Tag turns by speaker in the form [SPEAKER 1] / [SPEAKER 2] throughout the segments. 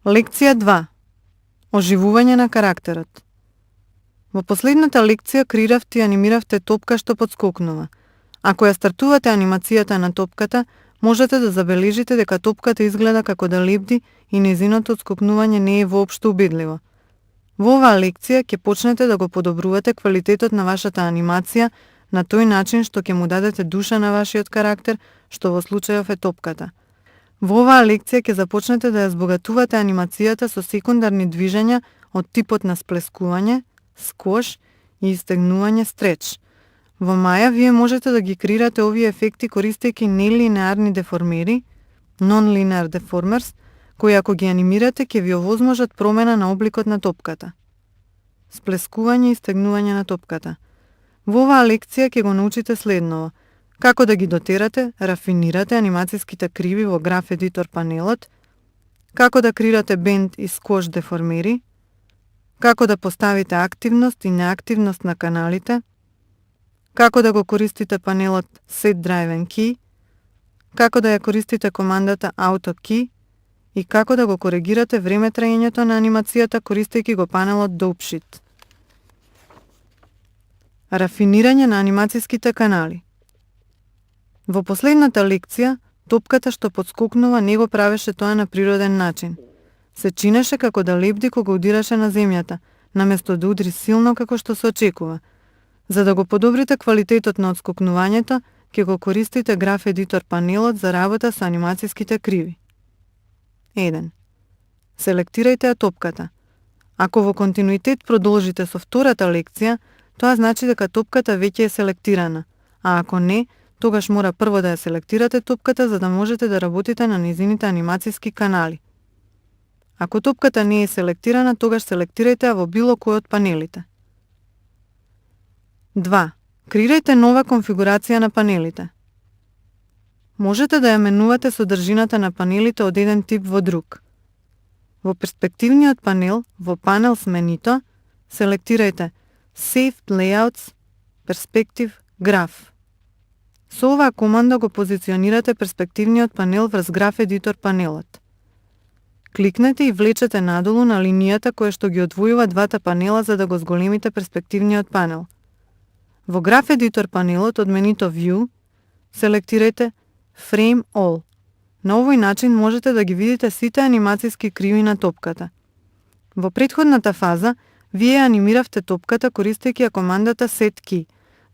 [SPEAKER 1] Лекција 2. Оживување на карактерот. Во последната лекција креиравте и анимиравте топка што подскокнува. Ако ја стартувате анимацијата на топката, можете да забележите дека топката изгледа како да лебди и нејзиното отскокнување не е воопшто убедливо. Во оваа лекција ќе почнете да го подобрувате квалитетот на вашата анимација на тој начин што ќе му дадете душа на вашиот карактер, што во случајов е топката. Во оваа лекција ќе започнете да ја збогатувате анимацијата со секундарни движења од типот на сплескување, сквош и истегнување, стреч. Во маја вие можете да ги креирате овие ефекти користејќи нелинеарни деформери, non-linear deformers, кои ако ги анимирате ќе ви овозможат промена на обликот на топката. Сплескување и истегнување на топката. Во оваа лекција ќе го научите следново: како да ги дотерате, рафинирате анимацијските криви во Graph Editor панелот, како да креирате бенд и сквош деформери, како да поставите активност и неактивност на каналите, како да го користите панелот Set Drive and Key, како да ја користите командата Auto Key и како да го коригирате време траењето на анимацијата користејќи го панелот Dope Sheet. Рафинирање на анимацијските канали. Во последната лекција, топката што подскокнува не го правеше тоа на природен начин. Се чинеше како да лебди кога удираше на земјата, наместо да удри силно како што се очекува. За да го подобрите квалитетот на отскокнувањето, ќе го користите Graph Editor панелот за работа со анимацијските криви. 1. Селектирајте ја топката. Ако во континуитет продолжите со втората лекција, тоа значи дека топката веќе е селектирана, а ако не, тогаш мора прво да ја селектирате топката за да можете да работите на нејзините анимацијски канали. Ако топката не е селектирана, тогаш селектирајте ја во било кој од панелите. 2. Креирајте нова конфигурација на панелите. Можете да ја менувате содржината на панелите од еден тип во друг. Во перспективниот панел, во панел сменито, селектирајте Saved Layouts, Perspective, Graph. Со оваа команда го позиционирате перспективниот панел врз Graph Editor панелот. Кликнете и влечете надолу на линијата која што ги одвојува двата панела за да го зголемите перспективниот панел. Во Graph Editor панелот од менито View, селектирајте Frame All. На овој начин можете да ги видите сите анимацијски криви на топката. Во претходната фаза, вие анимиравте топката користејќи ја командата Set Key,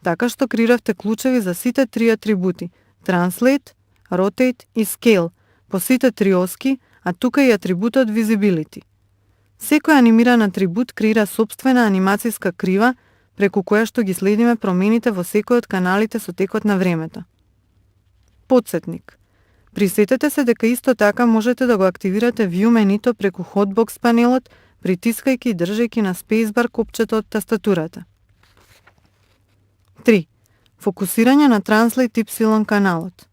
[SPEAKER 1] така што креиравте клучеви за сите три атрибути Translate, Rotate и Scale по сите три оски, а тука и атрибутот Visibility. Секој анимиран атрибут креира сопствена анимацијска крива преку која што ги следиме промените во секој од каналите со текот на времето. Подсетник. Присетете се дека исто така можете да го активирате View менито преку Hotbox панелот, притискајќи и држејќи на Spacebar копчето од тастатурата. 3. Фокусирање на Translate Y каналот.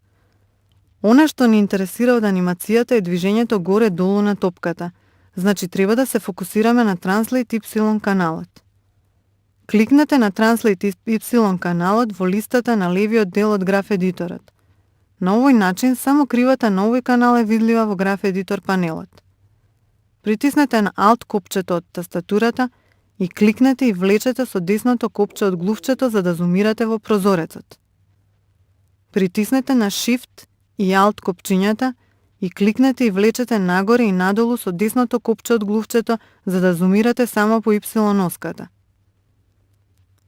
[SPEAKER 1] Она што ни интересира од анимацијата е движењето горе-долу на топката, значи треба да се фокусираме на Translate Y каналот. Кликнете на Translate Y каналот во листата на левиот дел од Graph Editorот. На овој начин само кривата на овој канал е видлива во Graph Editor панелот. Притиснете на Alt копчето од тастатурата и кликнете и влечете со десното копче од глувчето за да зумирате во прозорецот. Притиснете на Shift и Alt копчињата и кликнете и влечете нагоре и надолу со десното копче од глувчето за да зумирате само по Y оската.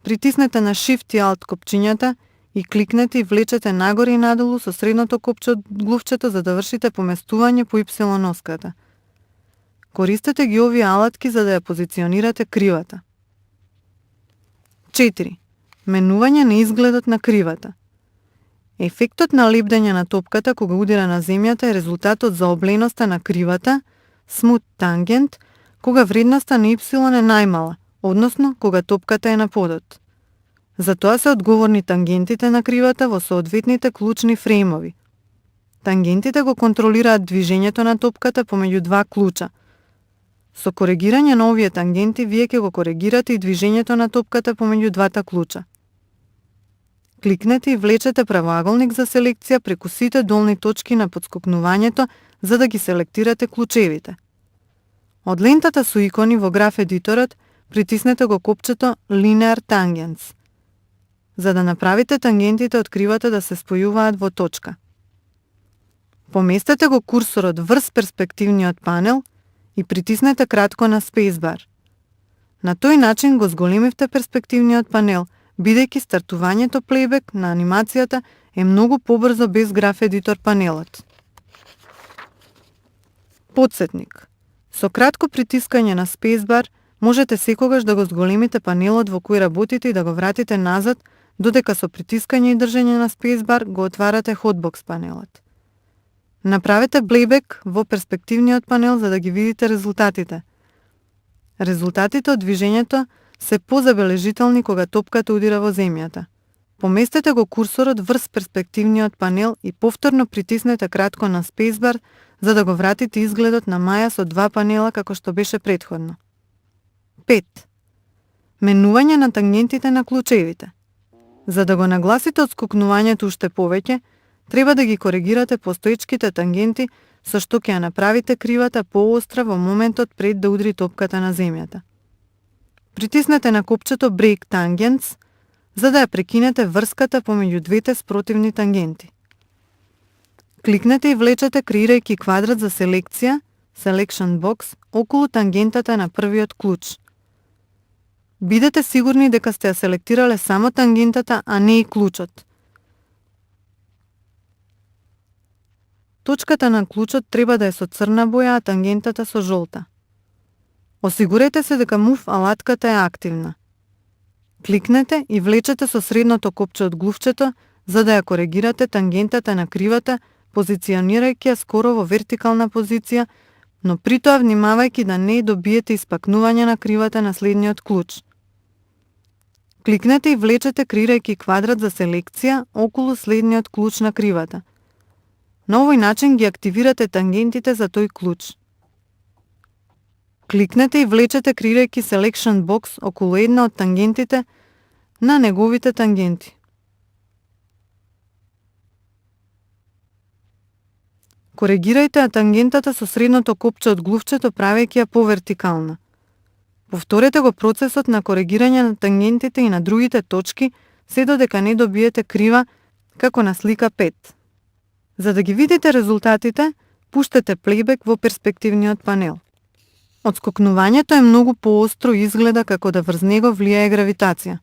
[SPEAKER 1] Притиснете на Shift и Alt копчињата и кликнете и влечете нагоре и надолу со средното копче од глувчето за да вршите поместување по Y оската. Користете ги овие алатки за да ја позиционирате кривата. 4. Менување на изгледот на кривата. Ефектот на лебдење на топката кога удира на земјата е резултатот за обленоста на кривата, Smooth Tangent, кога вредноста на Y е најмала, односно кога топката е на подот. За тоа се одговорни тангентите на кривата во соодветните клучни фреймови. Тангентите го контролираат движењето на топката помеѓу два клуча. Со коригирање на овие тангенти, вие ќе го коригирате и движењето на топката помеѓу двата клуча. Кликнете и влечете правоаголник за селекција преку сите долни точки на подскокнувањето за да ги селектирате клучевите. Од лентата со икони во граф едиторот притиснете го копчето Linear Tangents. За да направите тангентите од кривата да се спојуваат во точка. Поместете го курсорот врз перспективниот панел и притиснете кратко на Spacebar. На тој начин го зголемивте перспективниот панел, бидејќи стартувањето плейбек на анимацијата е многу побрзо без граф едитор панелот. Подсетник. Со кратко притискање на Spacebar можете секогаш да го зголемите панелот во кој работите и да го вратите назад, додека со притискање и држење на Spacebar го отварате Hotbox панелот. Направете плейбек во перспективниот панел за да ги видите резултатите. Резултатите од движењето се позабележителни кога топката удира во земјата. Поместете го курсорот врз перспективниот панел и повторно притиснете кратко на Spacebar за да го вратите изгледот на маја со два панела како што беше претходно. 5. Менување на тангентите на клучевите. За да го нагласите отскокнувањето уште повеќе, треба да ги коригирате постоечките тангенти со што ќе ја направите кривата поостра во моментот пред да удри топката на земјата. Притиснете на копчето Break Tangents за да ја прекинете врската помеѓу двете спротивни тангенти. Кликнете и влечете креирајќи квадрат за селекција, Selection Box, околу тангентата на првиот клуч. Бидете сигурни дека сте ја селектирале само тангентата, а не и клучот. Точката на клучот треба да е со црна боја, а тангентата со жолта. Осигурете се дека Move алатката е активна. Кликнете и влечете со средното копче од глувчето за да ја коригирате тангентата на кривата, позиционирајќи ја скоро во вертикална позиција, но при тоа внимавајќи да не добиете испакнување на кривата на следниот клуч. Кликнете и влечете креирајќи квадрат за селекција околу следниот клуч на кривата. На овој начин ги активирате тангентите за тој клуч. Кликнете и влечете креирајќи Selection Box околу една од тангентите на неговите тангенти. Коригирајте тангентата со средното копче од глувчето правејќи ја повертикална. Повторете го процесот на коригирање на тангентите и на другите точки, се додека не добиете крива како на слика 5. За да ги видите резултатите, пуштете плейбек во перспективниот панел. Отскокнувањето е многу поостро и изгледа како да врз него влијае гравитација.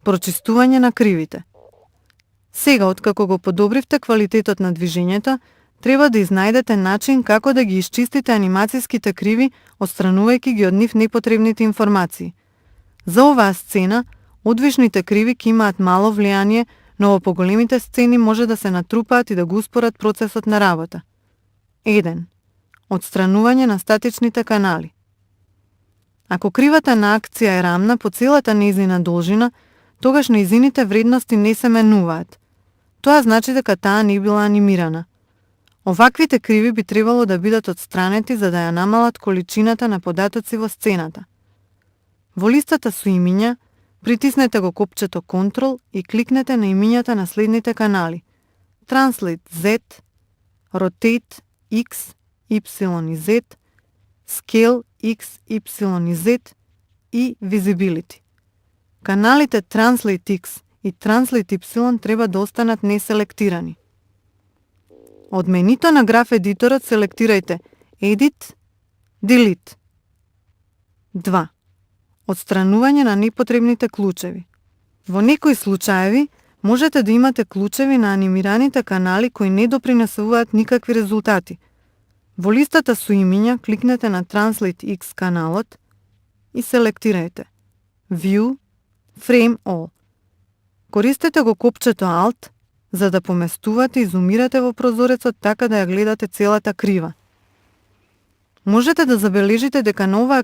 [SPEAKER 1] Прочистување на кривите. Сега, откако го подобривте квалитетот на движењето, треба да изнајдете начин како да ги исчистите анимацијските криви, отстранувајќи ги од нив непотребните информации. За оваа сцена, одвижните криви ќе имаат мало влијание, но во поголемите сцени може да се натрупаат и да го успорат процесот на работа. 1. Отстранување на статичните канали. Ако кривата на акција е рамна по целата нејзина должина, тогаш нејзините вредности не се менуваат. Тоа значи дека таа не била анимирана. Оваквите криви би требало да бидат отстранети за да ја намалат количината на податоци во сцената. Во листата со имиња, притиснете го копчето Ctrl и кликнете на имињата на следните канали: Translate Z, Rotate X, Y и Z, Scale X, Y и Z и Visibility. Каналите Translate X и Translate Y треба да останат неселектирани. Од менито на граф едиторот селектирајте Edit, Delete. 2. Отстранување на непотребните клучеви. Во некои случаеви можете да имате клучеви на анимираните канали кои не допринесуваат никакви резултати. Во листата со имиња кликнете на Translate X каналот и селектирајте View, Frame All. Користете го копчето Alt за да поместувате и зумирате во прозорецот така да ја гледате целата крива. Можете да забележите дека на оваа